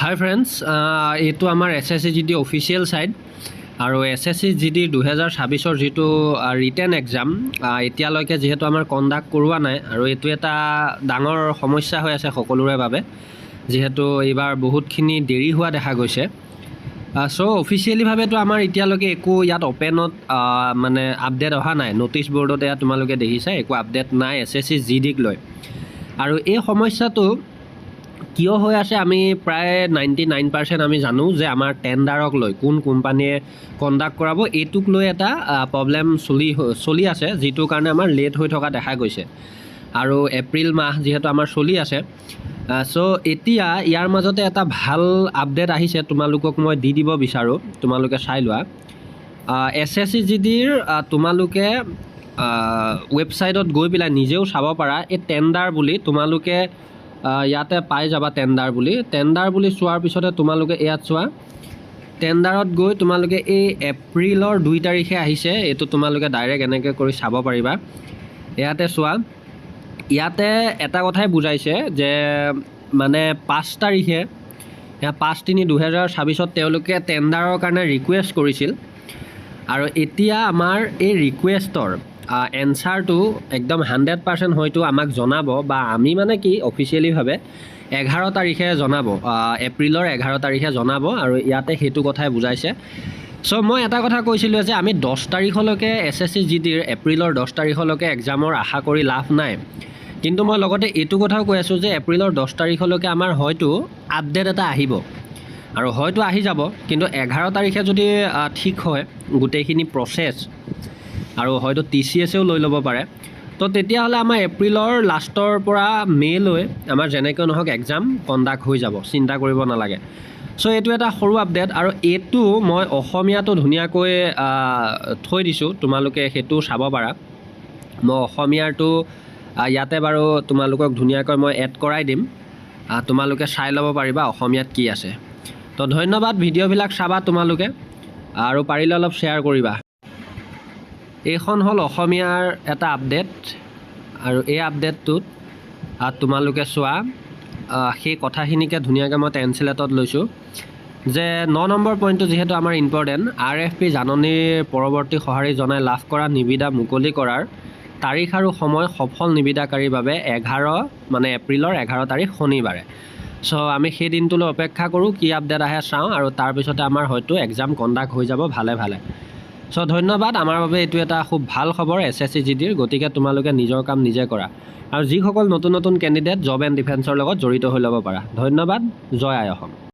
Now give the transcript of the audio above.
হাই friends, এইটো আমাৰ SSC GD official site আৰু SSC GD 2026ৰ যিটো ৰিটেন এক্সাম, এতিয়ালৈকে যিহেতু আমাৰ কণ্ডাক্ট কৰোৱা নাই আৰু এইটো এটা ডাঙৰ সমস্যা হৈ আছে সকলোৰে বাবে, যিহেতু এইবাৰ বহুতখিনি দেৰি হোৱা দেখা গৈছে। চ' অফিচিয়েলিভাৱেতো আমাৰ এতিয়ালৈকে একো ইয়াত অ'পেনত মানে আপডেট অহা নাই। ন'টিছ বৰ্ডত এয়া তোমালোকে দেখিছা, একো আপডেট নাই SSC জিডিক লৈ। আৰু এই সমস্যাটো কিয় হৈ আছে, আমি প্ৰায় 99% আমি জানো যে আমাৰ টেণ্ডাৰক লৈ, কোন কোম্পানীয়ে কণ্ডাক্ট কৰাব, এইটোক লৈ এটা প্ৰব্লেম চলি চলি আছে, যিটোৰ কাৰণে আমাৰ লেট হৈ থকা দেখা গৈছে। আৰু এপ্ৰিল মাহ যিহেতু আমাৰ চলি আছে, চ' এতিয়া ইয়াৰ মাজতে এটা ভাল আপডেট আহিছে, তোমালোকক মই দি দিব বিচাৰোঁ, তোমালোকে চাই লোৱা। SSC জিডিৰ তোমালোকে ৱেবছাইটত গৈ পেলাই নিজেও চাব পাৰা। এই টেণ্ডাৰ বুলি তোমালোকে ইয়াতে পাই যাবা। টেণ্ডাৰ বুলি চোৱাৰ পিছতে তোমালোকে ইয়াত চোৱা, টেণ্ডাৰত গৈ তোমালোকে এই এপ্ৰিলৰ 2 তাৰিখে আহিছে, এইটো তোমালোকে ডাইৰেক্ট এনেকৈ কৰি চাব পাৰিবা। ইয়াতে চোৱা, ইয়াতে এটা কথাই বুজাইছে যে মানে 5 তাৰিখে, এয়া 5/3/2026ত তেওঁলোকে টেণ্ডাৰৰ কাৰণে ৰিকুৱেষ্ট কৰিছিল আৰু এতিয়া আমাৰ এই ৰিকুৱেষ্টৰ এনচাৰটো একদম 100% হয়তো আমাক জনাব বা আমি মানে কি অফিচিয়েলিভাৱে 11 তাৰিখে জনাব, এপ্ৰিলৰ 11 তাৰিখে জনাব আৰু ইয়াতে সেইটো কথাই বুজাইছে। চ' মই এটা কথা কৈছিলোঁ যে আমি 10 তাৰিখলৈকে, SSC জিডিৰ এপ্ৰিলৰ 10 তাৰিখলৈকে এক্সামৰ আশা কৰি লাভ নাই। কিন্তু মই লগতে এইটো কথাও কৈ আছোঁ যে এপ্ৰিলৰ 10 তাৰিখলৈকে আমাৰ হয়তো আপডেট এটা আহিব আৰু হয়তো আহি যাব। কিন্তু 11 তাৰিখে যদি ঠিক হয় গোটেইখিনি প্ৰচেছ আৰু হয়তো টিচিএছেও লৈ ল'ব পাৰে, তো তেতিয়াহ'লে আমাৰ এপ্ৰিলৰ লাষ্টৰ পৰা মে'লৈ আমাৰ যেনেকৈ নহওক এক্সাম কণ্ডাক্ট হৈ যাব, চিন্তা কৰিব নালাগে। চ' এইটো এটা সৰু আপডেট আৰু এইটো মই অসমীয়াটো ধুনীয়াকৈ থৈ দিছোঁ, তোমালোকে সেইটো চাব পাৰা। মই অসমীয়াৰটো ইয়াতে বাৰু তোমালোকক ধুনীয়াকৈ মই এড কৰাই দিম, তোমালোকে চাই ল'ব পাৰিবা অসমীয়াত কি আছে। তো ধন্যবাদ, ভিডিঅ'বিলাক চাবা তোমালোকে আৰু পাৰিলে অলপ শ্বেয়াৰ কৰিবা। এইখন হ'ল অসমীয়াৰ এটা আপডেট আৰু এই আপডেটটোত তোমালোকে চোৱা, সেই কথাখিনিকে ধুনীয়াকৈ মই ট্ৰেঞ্চলেটত লৈছোঁ যে ন নম্বৰ পইণ্টটো যিহেতু আমাৰ ইম্পৰ্টেণ্ট, আৰএফপি জাননীৰ পৰৱৰ্তী সঁহাৰি জনাই লাভ কৰা নিবিদা মুকলি কৰাৰ তাৰিখ আৰু সময় সফল নিবিদাকাৰীৰ বাবে 11, মানে এপ্ৰিলৰ 11 তাৰিখ শনিবাৰে। চ' আমি সেই দিনটোলৈ অপেক্ষা কৰোঁ, কি আপডেট আহে চাওঁ আৰু তাৰপিছতে আমাৰ হয়তো এক্সাম কণ্ডাক্ট হৈ যাব ভালে ভালে। চ' ধন্যবাদ, আমাৰ বাবে এইটো এটা খুব ভাল খবৰ SSC জিডিৰ। গতিকে তোমালোকে নিজৰ কাম নিজে কৰা আৰু যিসকল নতুন নতুন কেণ্ডিডেট জব এণ্ড ডিফেন্সৰ লগত জড়িত হৈ ল'ব পাৰা। ধন্যবাদ, জয় আই অসম।